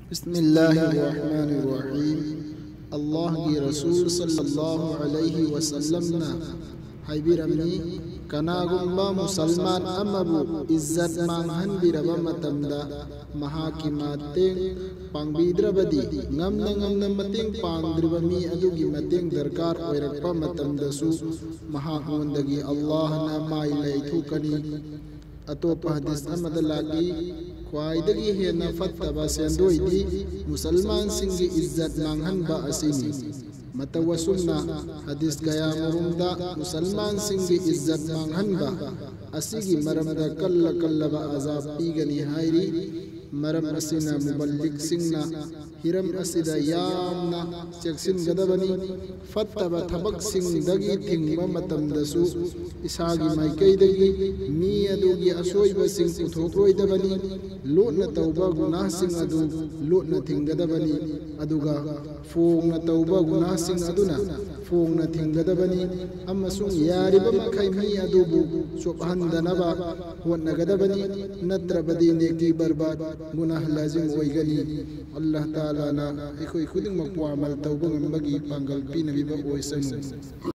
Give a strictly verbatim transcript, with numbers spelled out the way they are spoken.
ꯕꯤꯁꯃꯤꯜꯂꯥꯍꯤꯔ ꯔꯍꯃꯥꯅꯤꯔ ꯔꯍꯤꯝ꯫ ꯑꯜꯂꯥꯍꯒꯤ ꯔꯁꯨꯜ ꯁꯜꯂꯜꯂꯥꯍꯨ ꯑꯂꯩꯍꯤ ꯋꯁꯜꯂꯝꯅ ꯍꯥꯏꯕꯤꯔꯝꯃꯤ, ꯀꯅꯥꯒꯨꯝꯕ ꯃꯨꯁꯜꯃꯥꯟ ꯑꯃꯕꯨ ꯏꯖꯠ ꯃꯥꯡꯍꯟꯕꯤꯔꯕ ꯃꯇꯝꯗ ꯃꯍꯥꯛꯀꯤ ꯃꯇꯦꯡ ꯄꯥꯡꯕꯤꯗ꯭ꯔꯕꯗꯤ, ꯉꯝꯅ ꯉꯝꯅ ꯃꯇꯦꯡ ꯄꯥꯡꯗ꯭ꯔꯤꯕ ꯃꯤ ꯑꯗꯨꯒꯤ ꯃꯇꯦꯡ ꯗꯔꯀꯥꯔ ꯑꯣꯏꯔꯛꯄ ꯃꯇꯝꯗꯁꯨ ꯃꯍꯥꯛꯉꯣꯟꯗꯒꯤ ꯑꯜꯂꯥꯍꯅ ꯃꯥꯏ ꯂꯩꯊꯣꯛꯀꯅꯤ꯫ ꯑꯇꯣꯞꯄ ꯍꯗꯤꯁ ꯑꯃꯗ ꯂꯥꯛꯏ, ꯈ꯭ꯋꯥꯏꯗꯒꯤ ꯍꯦꯟꯅ ꯐꯠꯇꯕ ꯁꯦꯟꯗꯣꯏꯗꯤ ꯃꯨꯁꯜꯃꯥꯟꯁꯤꯡꯒꯤ ꯏꯖꯠ ꯃꯥꯡꯍꯟꯕ ꯑꯁꯤꯅꯤ꯫ ꯃꯇꯧ ꯑꯁꯨꯝꯅ ꯍꯗꯤꯁ ꯀꯌꯥꯃꯔꯨꯝꯗ ꯃꯨꯁꯜꯃꯥꯟꯁꯤꯡꯒꯤ ꯏꯖꯠ ꯃꯥꯡꯍꯟꯕ ꯑꯁꯤꯒꯤ ꯃꯔꯝꯗ ꯀꯜꯂ ꯀꯜꯂꯕ ꯑꯖꯥꯕ ꯄꯤꯒꯅꯤ ꯍꯥꯏꯔꯤ꯫ ꯃꯔꯝ ꯑꯁꯤꯅ ꯃꯨꯕꯜꯂꯤꯛꯁꯤꯡꯅ ꯍꯤꯔꯝ ꯑꯁꯤꯗ ꯌꯥꯝꯅ ꯆꯦꯛꯁꯤꯟꯒꯗꯕꯅꯤ꯫ ꯐꯠꯇꯕ ꯊꯕꯛꯁꯤꯡꯗꯒꯤ ꯊꯤꯡꯕ ꯃꯇꯝꯗꯁꯨ ꯏꯁꯥꯒꯤ ꯃꯥꯏꯀꯩꯗꯒꯤ ꯃꯤ ꯑꯗꯨꯒꯤ ꯑꯁꯣꯏꯕꯁꯤꯡ ꯎꯊꯣꯛꯂꯣꯏꯗꯕꯅꯤ꯫ ꯂꯣꯠꯅ ꯇꯧꯕ ꯒꯨꯅꯥꯍꯁꯤꯡ ꯑꯗꯨ ꯂꯣꯠꯅ ꯊꯤꯡꯒꯗꯕꯅꯤ, ꯑꯗꯨꯒ ꯐꯣꯡꯅ ꯇꯧꯕ ꯒꯨꯅꯥꯍꯁꯤꯡ ꯑꯗꯨꯅ ꯐꯣꯡꯅ ꯊꯤꯡꯒꯗꯕꯅꯤ, ꯑꯃꯁꯨꯡ ꯌꯥꯔꯤꯕ ꯃꯈꯩ ꯃꯤ ꯑꯗꯨꯕꯨ ꯆꯣꯞꯍꯟꯗꯅꯕ ꯍꯣꯠꯅꯒꯗꯕꯅꯤ, ꯅꯠꯇ꯭ꯔꯕꯗꯤ ꯅꯦꯀꯤ ꯕꯔꯕꯥꯗ, ꯒꯨꯅꯥꯍ ꯂꯥꯖꯤꯝ ꯑꯣꯏꯒꯅꯤ꯫ ꯑꯜꯂꯥꯍ ꯇꯥꯂꯥꯅ ꯑꯩꯈꯣꯏ ꯈꯨꯗꯤꯡꯃꯛꯄꯨ ꯑꯃꯜ ꯇꯧꯕ ꯉꯝꯕꯒꯤ ꯄꯥꯡꯒꯜ ꯄꯤꯅꯕꯤꯕ ꯑꯣꯏꯁꯅꯨ꯫